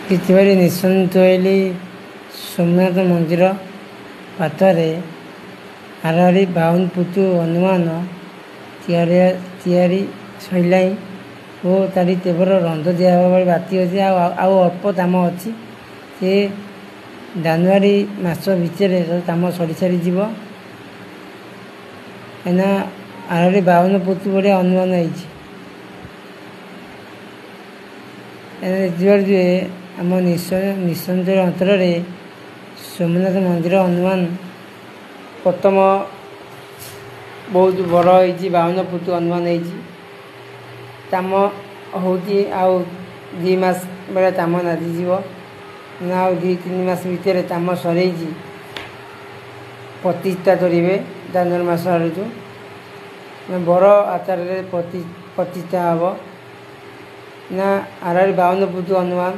ପୃଥିବୀରେ ନିଶନ୍ତୋଇଲି ସୋମନାଥ ମନ୍ଦିର ପାଖରେ ହାରାହାରି 52 ଫୁଟ ହନୁମାନ ତିଆରି ସରିଲାଣି ଓ ତାରି ତେବର ରନ୍ଧ ଦିଆହେବା ଭଳି ବାକି ଅଛି। ଆଉ ଆଉ ଅଳ୍ପ କାମ ଅଛି। ସେ ଜାନୁଆରୀ ମାସ ଭିତରେ କାମ ସରି ସାରିଯିବ। କାହିଁକିନା ହାରାହାରି 52 ଫୁଟ ଭଳିଆ ହନୁମାନ ହେଇଛି। ଆମ ନିଶଞ୍ଚଳ ଅଞ୍ଚଳରେ ସୋମନାଥ ମନ୍ଦିର ହନୁମାନ ପ୍ରଥମ ବହୁତ ବଡ଼ ହେଇଛି, 52 ଫୁଟ ହନୁମାନ ହେଇଛି। କାମ ହେଉଛି, ଆଉ 2 ମାସ ଭଳିଆ କାମ ଲାଗିଯିବ ନା, ଆଉ 2 3 ମାସ ଭିତରେ କାମ ସରେଇକି ପ୍ରତିଷ୍ଠା କରିବେ। ଜାନୁଆରୀ ମାସ ଆଡ଼କୁ ବଡ଼ ଆକାରରେ ପ୍ରତିଷ୍ଠା ହେବ ନା, ହାରାହାରି 52 ଫୁଟ ହନୁମାନ।